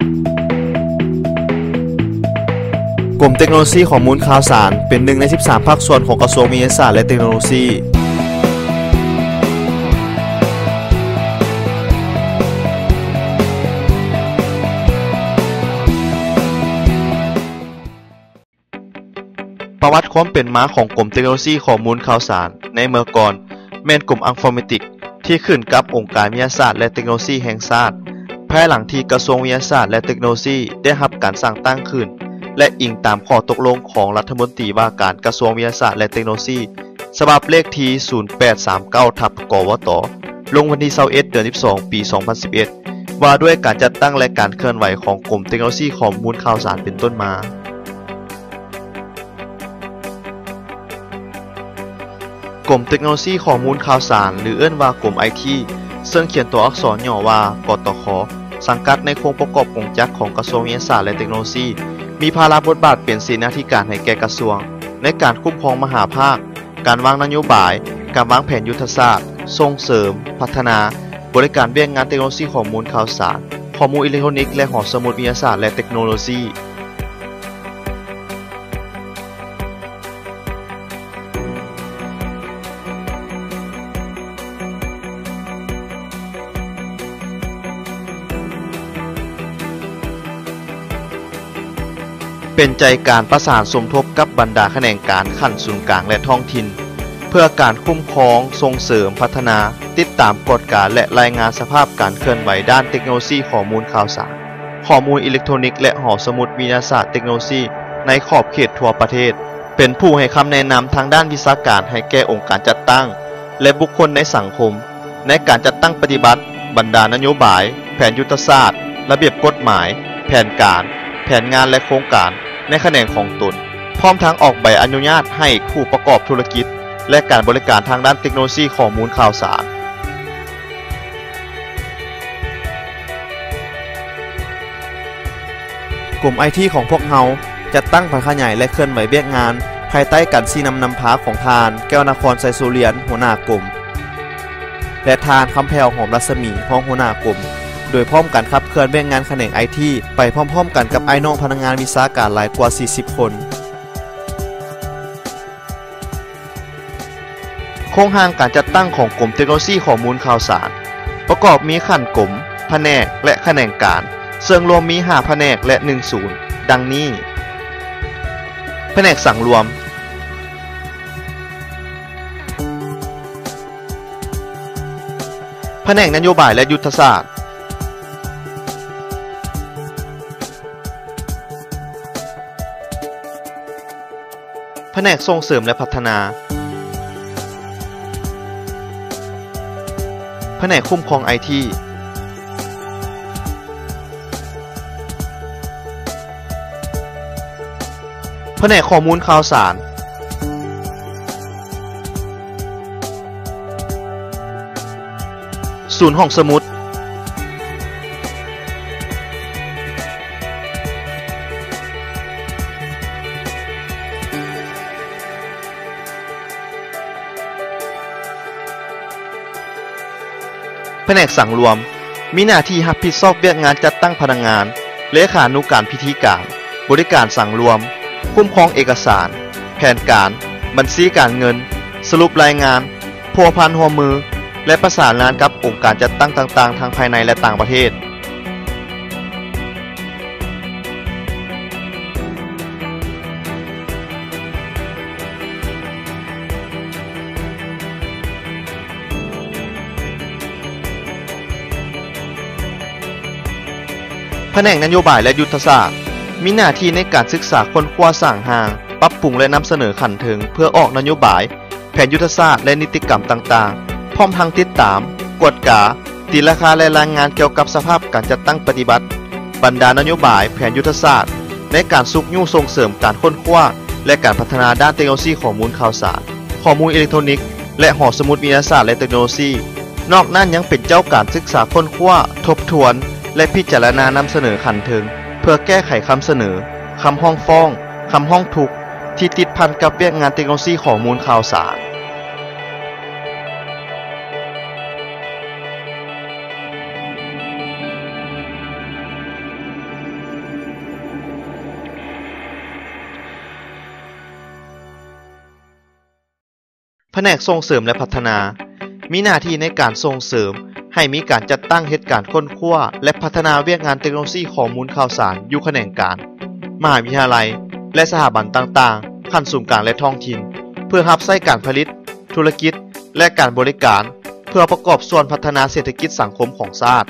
ກົມເຕັກໂນໂລຊີຂໍ້ມູນຂ່າວສານ ເປັນໜຶ່ງໃນສິບສາມພາກສ່ວນຂອງກະຊວງວິທະຍາສາດ ແລະ ເຕັກໂນໂລຊີ. ປະຫວັດຄວາມເປັນມາຂອງກົມເຕັກໂນໂລຊີຂໍ້ມູນຂ່າວສານໃນເມື່ອກ່ອນ ແມ່ນກົມອັນຟໍເມຕິກ ທີ່ຂຶ້ນກັບອົງການວິທະຍາສາດ ແລະ ເຕັກໂນໂລຊີແຫ່ງຊາດ ພາຍຫຼັງທີ່ກະຊວງວິທະຍາສາດ ແລະ ເຕັກໂນໂລຊີໄດ້ຮັບການສ້າງຕັ້ງຂຶ້ນ ແລະ ອີງຕາມຂໍ້ຕົກລົງຂອງລັດຖະມົນຕີວ່າການກະຊວງວິທະຍາສາດ ແລະ ເຕັກໂນໂລຊີ ສະບັບເລກທີສູນແປດສາມເກົ້າ ທັບ ກວຕ ລົງວັນທີຊາວເອັດ ເດືອນສິບສອງ ປີສອງພັນສິບເອັດ ວ່າດ້ວຍການຈັດຕັ້ງ ແລະ ການເຄື່ອນໄຫວຂອງກົມເຕັກໂນໂລຊີຂໍ້ມູນຂ່າວສານເປັນຕົ້ນມາ. ກົມເຕັກໂນໂລຊີຂໍ້ມູນຂ່າວສານ ຫຼື ເອີ້ນວ່າກົມໄອທີ ເຊິ່ງຂຽນຕົວອັກສອນຫຍໍ້ວ່າ ກຕຂ ສັງກັດໃນໂຄງປະກອບກົງຈັກຂອງກະຊວງວິທະຍາສາດ ແລະ ເຕັກໂນໂລຊີ ມີພາລະບົດບາດເປັນເສນາທິການໃຫ້ແກ່ກະຊວງ ໃນການຄຸ້ມຄອງມະຫາພາກ, ການວາງນະໂຍບາຍ, ການວາງແຜນຍຸດທະສາດ, ສົ່ງເສີມ, ພັດທະນາ, ບໍລິການວຽກງານເຕັກໂນໂລຊີຂໍ້ມູນຂ່າວສານ, ຂໍ້ມູນອີເລັກໂທຣນິກ ແລະ ຫໍສະໝຸດວິທະຍາສາດ ແລະ ເຕັກໂນໂລຊີ. ເປັນໃຈການປະສານສົມທົບກັບບັນດາຂະແໜງການຂັ້ນສູນກາງ ແລະ ທ້ອງຖິ່ນ ເພື່ອການຄຸ້ມຄອງ, ສົ່ງເສີມ, ພັດທະນາ, ຕິດຕາມ, ກວດກາ ແລະ ລາຍງານສະພາບການເຄື່ອນໄຫວດ້ານເຕັກໂນໂລຊີຂໍ້ມູນຂ່າວສານ, ຂໍ້ມູນອີເລັກໂທຣນິກ ແລະ ຫໍສະໝຸດວິທະຍາສາດເຕັກໂນໂລຊີ ໃນຂອບເຂດທົ່ວປະເທດ, ເປັນຜູ້ໃຫ້ຄຳແນະນຳທາງດ້ານວິຊາການໃຫ້ແກ່ອົງການຈັດຕັ້ງ ແລະ ບຸກຄົນໃນສັງຄົມ ໃນການຈັດຕັ້ງປະຕິບັດບັນດານະໂຍບາຍ, ແຜນຍຸດທະສາດ, ລະບຽບກົດໝາຍ, ແຜນການ, ແຜນງານ ແລະ ໂຄງການໃນຂະແໜງຂອງຕົນ, ພ້ອມທັງອອກໃບອະນຸຍາດໃຫ້ຜູ້ປະກອບທຸລະກິດ ແລະ ການບໍລິການທາງດ້ານເຕັກໂນໂລຊີຂໍ້ມູນຂ່າວສານ. ກົມໄອທີຂອງພວກເຮົາ ຈັດຕັ້ງຜັນຂະຫຍາຍ ແລະ ເຄື່ອນໄຫວວຽກງານ ພາຍໃຕ້ການຊີ້ນຳນຳພາຂອງທ່ານ ແກ້ວນະຄອນ ໄຊສຸລຽນ ຫົວໜ້າກົມ ແລະ ທ່ານ ຄຳແພ້ວ ຫອມລັດສະໝີ ຮອງຫົວໜ້າກົມ, ໂດຍພ້ອມກັນຂັບເຄື່ອນວຽກງານຂະແໜງໄອທີ ໄປພ້ອມໆກັນກັບອ້າຍນ້ອງພະນັກງານວິຊາການຫຼາຍກວ່າສີ່ສິບຄົນ. ໂຄງຮ່າງການຈັດຕັ້ງຂອງກົມເຕັກໂນໂລຊີຂໍ້ມູນຂ່າວສານ ປະກອບມີຂັ້ນກົມ, ພະແນກ ແລະ ຂະແໜງການ, ເຊິ່ງລວມມີຫ້າພະແນກ ແລະ ໜຶ່ງສູນ ດັ່ງນີ້: ພະແນກສັງລວມ, ພະແນກນະໂຍບາຍ ແລະ ຍຸດທະສາດ, ພະແນກສົ່ງເສີມ ແລະ ພັດທະນາ, ພະແນກຄຸ້ມຄອງໄອທີ, ພະແນກຂໍ້ມູນຂ່າວສານ, ສູນຫ້ອງສະໝຸດ, ພະແນກສັງລວມ ມີໜ້າທີ່ຮັບຜິດຊອບວຽກງານຈັດຕັ້ງພະນັກງານ, ເລຂານຸການພິທີການ, ບໍລິການສັງລວມ, ຄຸ້ມຄອງເອກະສານ, ແຜນການ, ບັນຊີການເງິນ, ສະຫຼຸບລາຍງານ, ພົວພັນຮ່ວມມື ແລະ ປະສານງານກັບອົງການຈັດຕັ້ງຕ່າງໆ ທັງພາຍໃນ ແລະ ຕ່າງປະເທດ. ພະແນກນະໂຍບາຍ ແລະ ຍຸດທະສາດ ມີໜ້າທີ່ໃນການສຶກສາຄົ້ນຄວ້າສ້າງຮ່າງ, ປັບປຸງ ແລະ ນຳສະເໜີຂັ້ນເທິງ ເພື່ອອອກນະໂຍບາຍ, ແຜນຍຸດທະສາດ ແລະ ນິຕິກຳຕ່າງໆ, ພ້ອມທັງຕິດຕາມ, ກວດກາ, ຕີລາຄາ ແລະ ລາຍງານກ່ຽວກັບສະພາບການຈັດຕັ້ງປະຕິບັດບັນດານະໂຍບາຍ, ແຜນຍຸດທະສາດ ໃນການຊຸກຍູ້ສົ່ງເສີມການຄົ້ນຄວ້າ ແລະ ການພັດທະນາດ້ານເຕັກໂນໂລຊີຂໍ້ມູນຂ່າວສານ, ຂໍ້ມູນອີເລັກໂທຣນິກ ແລະ ຫໍສະໝຸດວິທະຍາສາດ ແລະ ເຕັກໂນໂລຊີ. ນອກນັ້ນຍັງເປັນເຈົ້າການສຶກສາຄົ້ນຄວ້າ, ທົບທວນ ແລະ ພິຈາລະນານຳສະເໜີຂັ້ນເທິງ ເພື່ອແກ້ໄຂຄຳສະເໜີ, ຄຳຮ້ອງຟ້ອງ, ຄຳຮ້ອງທຸກ ທີ່ຕິດພັນກັບວຽກງານເຕັກໂນໂລຊີຂໍ້ມູນຂ່າວສານ. ພະແນກສົ່ງເສີມ ແລະ ພັດທະນາ ມີໜ້າທີ່ໃນການສົ່ງເສີມໃຫ້ມີການຈັດຕັ້ງເຮັດການຄົ້ນຄວ້າ ແລະ ພັດທະນາວຽກງານເຕັກໂນໂລຊີຂໍ້ມູນຂ່າວສານຢູ່ຂະແໜງການ, ມະຫາວິທະຍາໄລ ແລະ ສະຖາບັນຕ່າງໆ ຂັ້ນສູນກາງ ແລະ ທ້ອງຖິ່ນ ເພື່ອຮັບໃຊ້ການຜະລິດ, ທຸລະກິດ ແລະ ການບໍລິການ ເພື່ອປະກອບສ່ວນພັດທະນາເສດຖະກິດສັງຄົມຂອງຊາດ.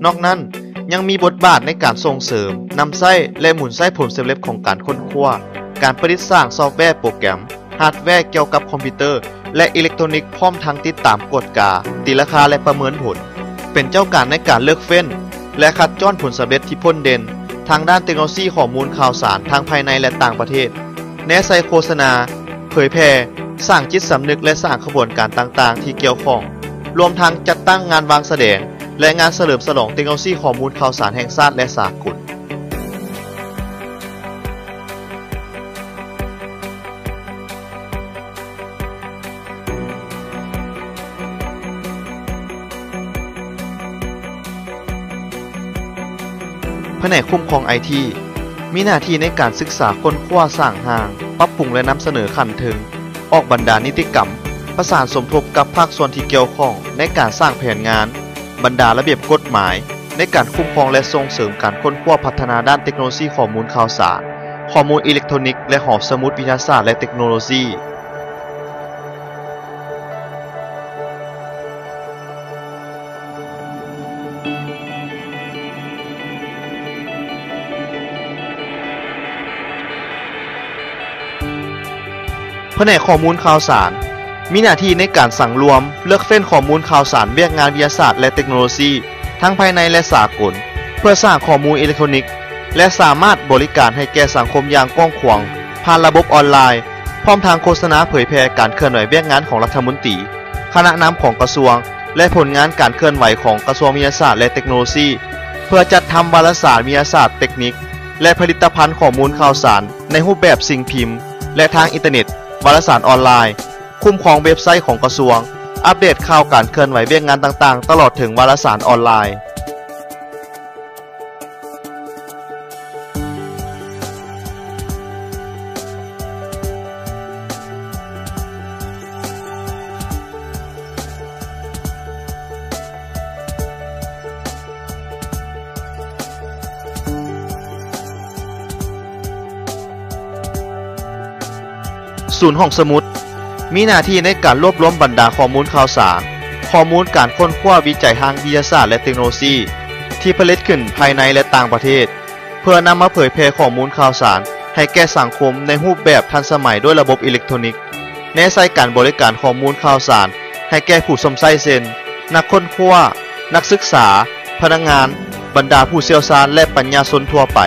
ນອກນັ້ນ, ຍັງມີບົດບາດໃນການສົ່ງເສີມ, ນຳໃຊ້ ແລະ ໝູນໃຊ້ຜົນສຳເລັດຂອງການຄົ້ນຄວ້າ, ການປະດິດສ້າງຊອບແວ, ໂປຣແກຣມ, ຮາດແວກ່ຽວກັບຄອມພິວເຕີ ແລະ ອີເລັກໂທຣນິກ, ພ້ອມທັງຕິດຕາມ, ກວດກາ, ຕີລາຄາ ແລະ ປະເມີນຜົນ, ເປັນເຈົ້າການໃນການເລືອກເຟັ້ນ ແລະ ຄັດຈ້ອນຜົນສຳເລັດທີ່ພົ້ນເດັ່ນທາງດ້ານເຕັກໂນໂລຊີຂໍ້ມູນຂ່າວສານທັງພາຍໃນ ແລະ ຕ່າງປະເທດ, ແນໃສ່ໂຄສະນາ, ເຜີຍແຜ່, ສ້າງຈິດສຳນຶກ ແລະ ສ້າງຂະບວນການຕ່າງໆທີ່ກ່ຽວຂ້ອງ, ລວມທັງຈັດຕັ້ງງານວາງສະແດງ ແລະ ງານສະເຫຼີມສະຫຼອງເຕັກໂນໂລຊີຂໍ້ມູນຂ່າວສານແຫ່ງຊາດ ແລະ ສາກົນ. ພະແນກຄຸ້ມຄອງໄອທີ ມີໜ້າທີ່ໃນການສຶກສາຄົ້ນຄວ້າ, ສ້າງຮ່າງ, ປັບປຸງ ແລະ ນຳສະເໜີຂັ້ນເທິງ, ອອກບັນດານິຕິກຳ, ປະສານສົມທົບກັບພາກສ່ວນທີ່ກ່ຽວຂ້ອງໃນການສ້າງແຜນງານ, ບັນດາລະບຽບກົດໝາຍໃນການຄຸ້ມຄອງ ແລະ ສົ່ງເສີມການຄົ້ນຄວ້າພັດທະນາດ້ານເຕັກໂນໂລຊີຂໍ້ມູນຂ່າວສານ, ຂໍ້ມູນອີເລັກໂທຣນິກ ແລະ ຫໍສະໝຸດວິທະຍາສາດ ແລະ ເຕັກໂນໂລຊີ. ພະແນກຂໍ້ມູນຂ່າວສານ ມີໜ້າທີ່ໃນການສັງລວມ, ເລືອກເຟັ້ນຂໍ້ມູນຂ່າວສານວຽກງານວິທະຍາສາດ ແລະ ເຕັກໂນໂລຊີ ທັງພາຍໃນ ແລະ ສາກົນ ເພື່ອສ້າງຂໍ້ມູນອີເລັກໂທຣນິກ ແລະ ສາມາດບໍລິການໃຫ້ແກ່ສັງຄົມຢ່າງກວ້າງຂວາງ ຜ່ານລະບົບອອນລາຍ, ພ້ອມທາງໂຄສະນາເຜີຍແຜ່ການເຄື່ອນໄຫວວຽກງານຂອງລັດຖະມົນຕີ, ຄະນະນຳຂອງກະຊວງ ແລະ ຜົນງານການເຄື່ອນໄຫວຂອງກະຊວງວິທະຍາສາດ ແລະ ເຕັກໂນໂລຊີ ເພື່ອຈັດທຳວາລະສານວິທະຍາສາດເຕັກນິກ ແລະ ຜະລິດຕະພັນຂໍ້ມູນຂ່າວສານໃນຮູບແບບສິ່ງພິມ ແລະ ທາງອິນເຕີເນັດ, ວາລະສານອອນລາຍ, ຄຸ້ມຄອງເວັບໄຊຂອງກະຊວງ, ອັບເດດຂ່າວການເຄື່ອນໄຫວວຽກງານຕ່າງໆ ຕະຫຼອດເຖິງວາລະສານອອນລາຍ. ສູນຫ້ອງສະໝຸດ ມີໜ້າທີ່ໃນການລວບລວມບັນດາຂໍ້ມູນຂ່າວສານ, ຂໍ້ມູນການຄົ້ນຄວ້າວິໄຈທາງວິທະຍາສາດ ແລະ ເຕັກໂນໂລຊີ ທີ່ຜະລິດຂຶ້ນພາຍໃນ ແລະ ຕ່າງປະເທດ ເພື່ອນຳມາເຜີຍແຜ່ຂໍ້ມູນຂ່າວສານໃຫ້ແກ່ສັງຄົມໃນຮູບແບບທັນສະໄໝດ້ວຍລະບົບອີເລັກໂທຣນິກ, ແນໃສ່ການບໍລິການຂໍ້ມູນຂ່າວສານໃຫ້ແກ່ຜູ້ຊົມໃຊ້ເຊັ່ນ ນັກຄົ້ນຄວ້າ, ນັກສຶກສາ, ພະນັກງານ, ບັນດາຜູ້ຊ່ຽວຊານ ແລະ ປັນຍາຊົນທົ່ວໄປ.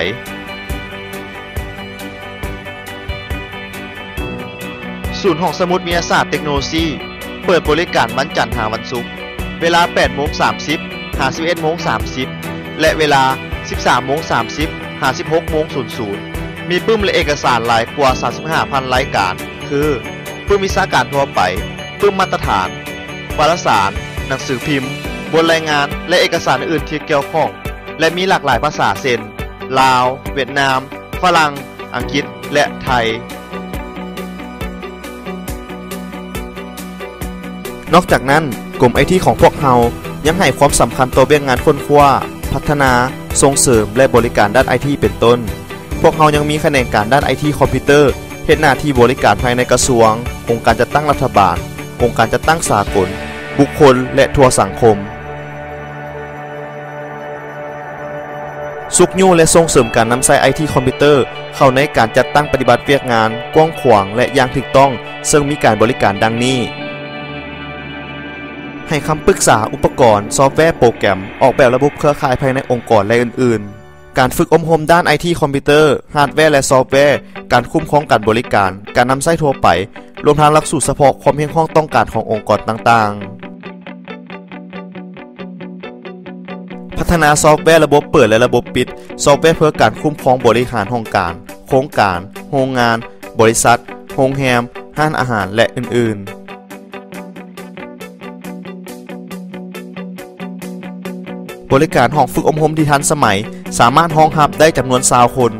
ສູນຫ້ອງສະໝຸດວິທະຍາສາດເຕັກໂນໂລຊີ ເປີດບໍລິການວັນຈັນຫາວັນສຸກ ເວລາແປດໂມງສາມສິບ ຫາ ສິບເອັດໂມງສາມສິບ ແລະ ເວລາ ສິບສາມໂມງສາມສິບ ຫາ ສິບຫົກໂມງສູນສູນ ມີປຶ້ມ ແລະ ເອກະສານຫຼາຍກວ່າ ສາມສິບຫ້າພັນລາຍການ ຄື ປຶ້ມວິຊາການທົ່ວໄປ, ປຶ້ມມາດຕະຖານ, ວາລະສານ, ໜັງສືພິມ, ບົດລາຍງານ ແລະ ເອກະສານອື່ນໆທີ່ກ່ຽວຂ້ອງ ແລະ ມີຫຼາກຫຼາຍພາສາເຊັ່ນ ລາວ, ຫວຽດນາມ, ຝຣັ່ງ, ອັງກິດ ແລະ ໄທ. ນອກຈາກນັ້ນ, ກົມໄອທີຂອງພວກເຮົາຍັງໃຫ້ຄວາມສຳຄັນຕໍ່ວຽກງານຄົ້ນຄວ້າ, ພັດທະນາ, ສົ່ງເສີມ ແລະ ບໍລິການດ້ານໄອທີເປັນຕົ້ນ. ພວກເຮົາຍັງມີຂະແໜງການດ້ານໄອທີຄອມພິວເຕີ ເຮັດໜ້າທີ່ບໍລິການພາຍໃນກະຊວງ, ອົງການຈັດຕັ້ງລັດຖະບານ, ອົງການຈັດຕັ້ງສາກົນ, ບຸກຄົນ ແລະ ທົ່ວສັງຄົມ. ຊຸກຍູ້ ແລະ ສົ່ງເສີມການນຳໃຊ້ໄອທີຄອມພິວເຕີເຂົ້າໃນການຈັດຕັ້ງປະຕິບັດວຽກງານກວ້າງຂວາງ ແລະ ຢ່າງຖືກຕ້ອງ, ເຊິ່ງມີການບໍລິການດັ່ງນີ້: ໃຫ້ຄຳປຶກສາ, ອຸປະກອນ, ຊອບແວ, ໂປຣແກຣມ, ອອກແບບລະບົບເຄືອຂ່າຍພາຍໃນອົງກອນ ແລະ ອື່ນໆ. ການຝຶກອົບຮົມດ້ານໄອທີຄອມພິວເຕີ, ຮາດແວ ແລະ ຊອບແວ, ການຄຸ້ມຄອງການບໍລິການ, ການນຳໃຊ້ທົ່ວໄປ, ລວມທັງຫຼັກສູດສະເພາະຄວາມຮຽກຮ້ອງຕ້ອງການຂອງອົງກອນຕ່າງໆ. ພັດທະນາຊອບແວລະບົບເປີດ ແລະ ລະບົບປິດ, ຊອບແວເພື່ອການຄຸ້ມຄອງບໍລິຫານຫ້ອງການ, ໂຄງການ, ໂຮງງານ, ບໍລິສັດ, ໂຮງແຮມ, ຮ້ານອາຫານ ແລະ ອື່ນໆ. ບໍລິການຫ້ອງຝຶກອົບຮົມທີ່ທັນສະໄໝ ສາມາດຮອງຮັບໄດ້ຈຳນວນຊາວຄົນ.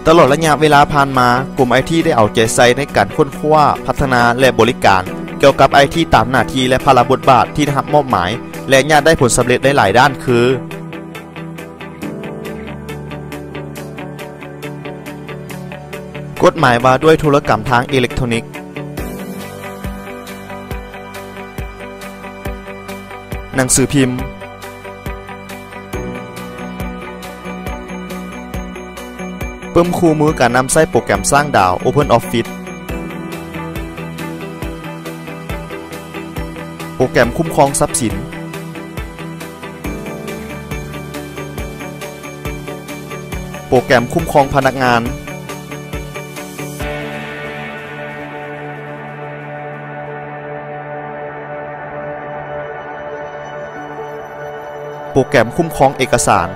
ຕະຫຼອດໄລຍະເວລາຜ່ານມາ, ກົມໄອທີໄດ້ເອົາໃຈໃສ່ໃນການຄົ້ນຄວ້າ, ພັດທະນາ ແລະ ບໍລິການກ່ຽວກັບໄອທີຕາມໜ້າທີ່ ແລະ ພາລະບົດບາດທີ່ໄດ້ຮັບມອບໝາຍ ແລະ ຍາດໄດ້ຜົນສຳເລັດໃນຫຼາຍດ້ານຄື ກົດໝາຍວ່າດ້ວຍໂທລະກຳທາງເອເລັກໂທນິກ, ໜັງສືພິມ, ປຶ້ມຄູ່ມືການນຳໃຊ້ໂປຣແກຣມສ້າງດາວ OpenOffice, ໂປຣແກຣມຄຸ້ມຄອງຊັບສິນ, ໂປຣແກຣມຄຸ້ມຄອງພະນັກງານ, ໂປຣແກຣມຄຸ້ມຄອງເອກະສານ,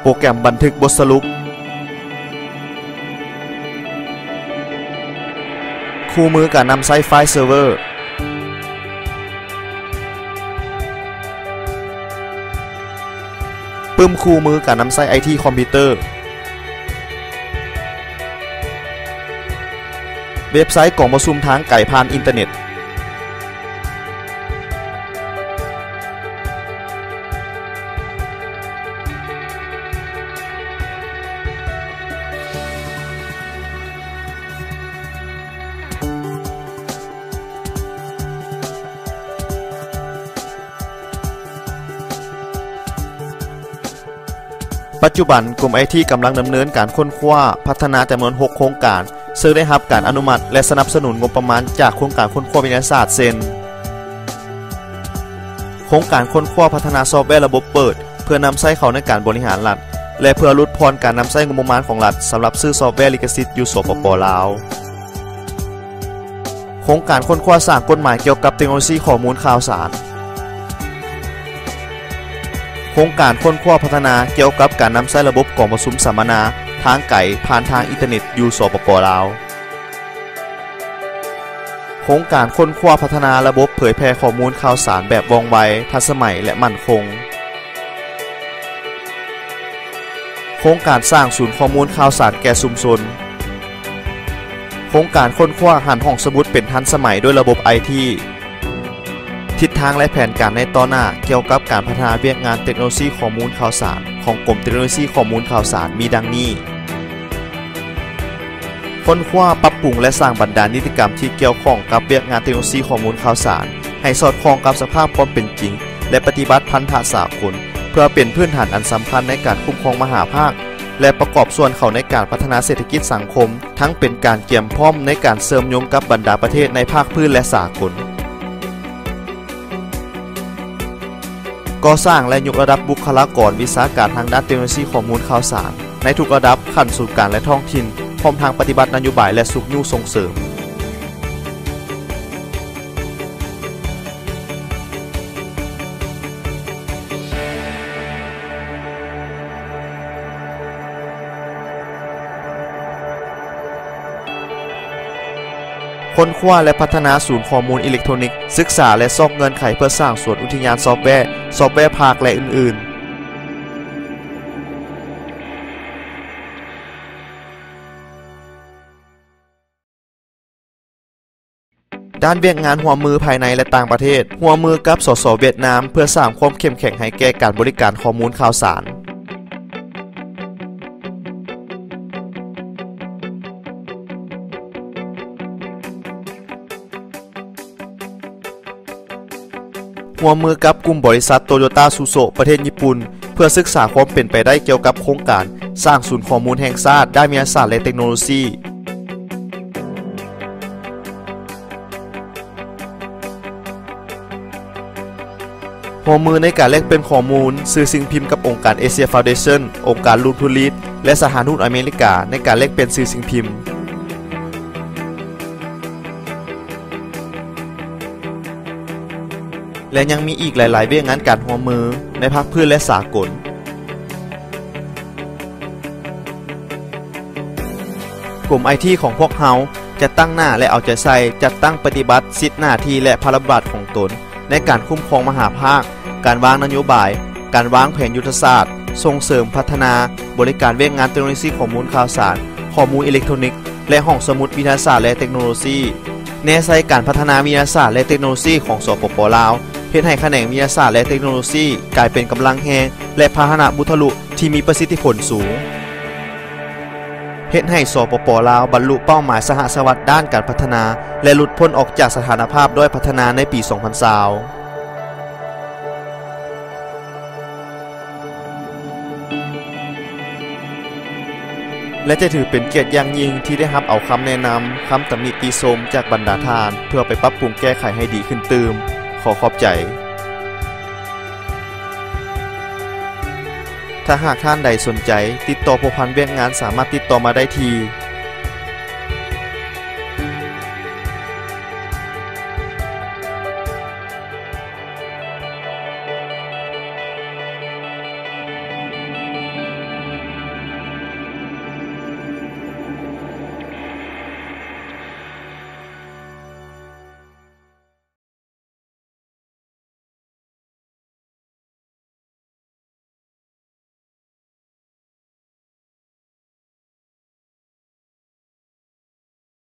ໂປຣແກຣມບັນທຶກບົດສະຫຼຸບ, ຄູ່ມືການນຳໃຊ້ໄຟລ໌ເຊີເວີ, ປຶ້ມຄູ່ມືການນຳໃຊ້ໄອທີຄອມພິວເຕີ, ເວັບໄຊກອງປະຊຸມທາງໄກຜ່ານອິນເຕີເນັດ. ປັດຈຸບັນ, ກົມໄອທີກຳລັງດຳເນີນການຄົ້ນຄວ້າ, ພັດທະນາຈຳນວນຫົກໂຄງການ, ເຊິ່ງໄດ້ຮັບການອະນຸມັດ ແລະ ສະໜັບສະໜູນງົບປະມານຈາກໂຄງການຄົ້ນຄວ້າວິທະຍາສາດ ເຊັ່ນ ໂຄງການຄົ້ນຄວ້າພັດທະນາຊອບແວລະບົບເປີດ ເພື່ອນຳໃຊ້ເຂົ້າໃນການບໍລິຫານລັດ ແລະ ເພື່ອຫຼຸດຜ່ອນການນຳໃຊ້ງົບປະມານຂອງລັດ ສຳລັບຊື້ຊອບແວລິຂະສິດຢູ່ ສປປ ລາວ. ໂຄງການຄົ້ນຄວ້າສ້າງກົດໝາຍກ່ຽວກັບເຕັກໂນໂລຊີຂໍ້ມູນຂ່າວສານ, ໂຄງການຄົ້ນຄວ້າພັດທະນາກ່ຽວກັບການນຳໃຊ້ລະບົບກອງປະຊຸມສຳມະນາທາງໄກຜ່ານທາງອິນເຕີເນັດຢູ່ ສປປ ລາວ, ໂຄງການຄົ້ນຄວ້າພັດທະນາລະບົບເຜີຍແຜ່ຂໍ້ມູນຂ່າວສານແບບວ່ອງໄວ, ທັນສະໄໝ ແລະ ໝັ້ນຄົງ. ໂຄງການສ້າງສູນຂໍ້ມູນຂ່າວສານແກ່ຊຸມຊົນ, ໂຄງການຄົ້ນຄວ້າຫັນຫ້ອງສະໝຸດເປັນທັນສະໄໝດ້ວຍລະບົບໄອທີ. ທິດທາງ ແລະ ແຜນການໃນຕໍ່ໜ້າກ່ຽວກັບການພັດທະນາວຽກງານເຕັກໂນໂລຊີຂໍ້ມູນຂ່າວສານຂອງກົມເຕັກໂນໂລຊີຂໍ້ມູນຂ່າວສານມີດັ່ງນີ້. ຄົ້ນຄວ້າ, ປັບປຸງ ແລະ ສ້າງບັນດານິຕິກຳທີ່ກ່ຽວຂ້ອງກັບວຽກງານເຕັກໂນໂລຊີຂໍ້ມູນຂ່າວສານ ໃຫ້ສອດຄ່ອງກັບສະພາບຄວາມເປັນຈິງ ແລະ ປະຕິບັດພັນທະສາກົນ ເພື່ອເປັນພື້ນຖານອັນສຳຄັນໃນການຄຸ້ມຄອງມະຫາພາກ ແລະ ປະກອບສ່ວນເຂົ້າໃນການພັດທະນາເສດຖະກິດສັງຄົມ, ທັງເປັນການກຽມພ້ອມໃນການເຊື່ອມໂຍງກັບບັນດາປະເທດໃນພາກພື້ນ ແລະ ສາກົນ. ກໍ່ສ້າງ ແລະ ຍົກລະດັບບຸກຄະລາກອນວິຊາການທາງດ້ານເຕັກໂນໂລຊີຂໍ້ມູນຂ່າວສານ ໃນທຸກລະດັບຂັ້ນສູນກາງ ແລະ ທ້ອງຖິ່ນ, ພ້ອມທັງປະຕິບັດນະໂຍບາຍ ແລະ ຊຸກຍູ້ສົ່ງເສີມ. ຄົ້ນຄວ້າ ແລະ ພັດທະນາສູນຂໍ້ມູນອີເລັກໂທນິກ, ສຶກສາ ແລະ ຊອກເງື່ອນໄຂເພື່ອສ້າງສວນອຸທິຍານຊອບແວ, ຊອບແວພາກ ແລະ ອື່ນໆ. ດ້ານວຽກງານຮ່ວມມືພາຍໃນ ແລະ ຕ່າງປະເທດ, ຮ່ວມມືກັບ ສສ ຫວຽດນາມ ເພື່ອສ້າງຄວາມເຂັ້ມແຂງໃຫ້ແກ່ການບໍລິການຂໍ້ມູນຂ່າວສານ. ຮ່ວມມືກັບກຸ່ມບໍລິສັດໂຕໂຍຕ້າຊູໂຊະ ປະເທດຍີ່ປຸ່ນ ເພື່ອສຶກສາຄວາມເປັນໄປໄດ້ກ່ຽວກັບໂຄງການສ້າງສູນຂໍ້ມູນແຫ່ງຊາດດ້ານວິທະຍາສາດ ແລະ ເຕັກໂນໂລຊີ. ຮ່ວມມືໃນການແລກປ່ຽນຂໍ້ມູນສື່ສິ່ງພິມກັບອົງການເອເຊຍຟາວເດເຊິນ, ອົງການລູນທູລີດ ແລະ ສະຖານທູດອາເມລິກາ ໃນການແລກປ່ຽນສື່ສິ່ງພິມ. ແລະ ຍັງມີອີກຫຼາຍໆວຽກງານການຮ່ວມມືໃນພາກພື້ນ ແລະ ສາກົນ. ກົມໄອທີຂອງພວກເຮົາຈະຕັ້ງໜ້າ ແລະ ເອົາໃຈໃສ່ຈັດຕັ້ງປະຕິບັດສິດໜ້າທີ່ ແລະ ພາລະບົດບາດຂອງຕົນໃນການຄຸ້ມຄອງມະຫາພາກ, ການວາງນະໂຍບາຍ, ການວາງແຜນຍຸດທະສາດ, ສົ່ງເສີມພັດທະນາບໍລິການວຽກງານເຕັກໂນໂລຊີຂໍ້ມູນຂ່າວສານ, ຂໍ້ມູນອີເລັກໂທຣນິກ ແລະ ຫ້ອງສະໝຸດວິທະຍາສາດ ແລະ ເຕັກໂນໂລຊີ, ແນໃສ່ການພັດທະນາວິທະຍາສາດ ແລະ ເຕັກໂນໂລຊີຂອງ ສປປ ລາວ, ເຮັດໃຫ້ຂະແໜງວິທະຍາສາດ ແລະ ເຕັກໂນໂລຊີກາຍເປັນກຳລັງແຮງ ແລະ ພາຫະນະບຸດທະລຸທີ່ມີປະສິດທິຜົນສູງ, ເຮັດໃຫ້ ສປປ ລາວ ບັນລຸເປົ້າໝາຍສະຫັດສະຫວັດດ້ານການພັດທະນາ ແລະ ຫຼຸດພົ້ນອອກຈາກສະຖານະພາບດ້ອຍພັດທະນາໃນປີສອງພັນຊາວ. ແລະ ຈະຖືເປັນກຽດຢ່າງຍິ່ງທີ່ໄດ້ຮັບເອົາຄຳແນະນຳ, ຄຳຕຳໜິຕິຊົມຈາກບັນດາທ່ານ ເພື່ອໄປປັບປຸງແກ້ໄຂໃຫ້ດີຂຶ້ນຕື່ມ. ຂໍຂອບໃຈ. ຖ້າຫາກທ່ານໃດສົນໃຈຕິດຕໍ່ພົວພັນວຽກງານ ສາມາດຕິດຕໍ່ມາໄດ້ທີ່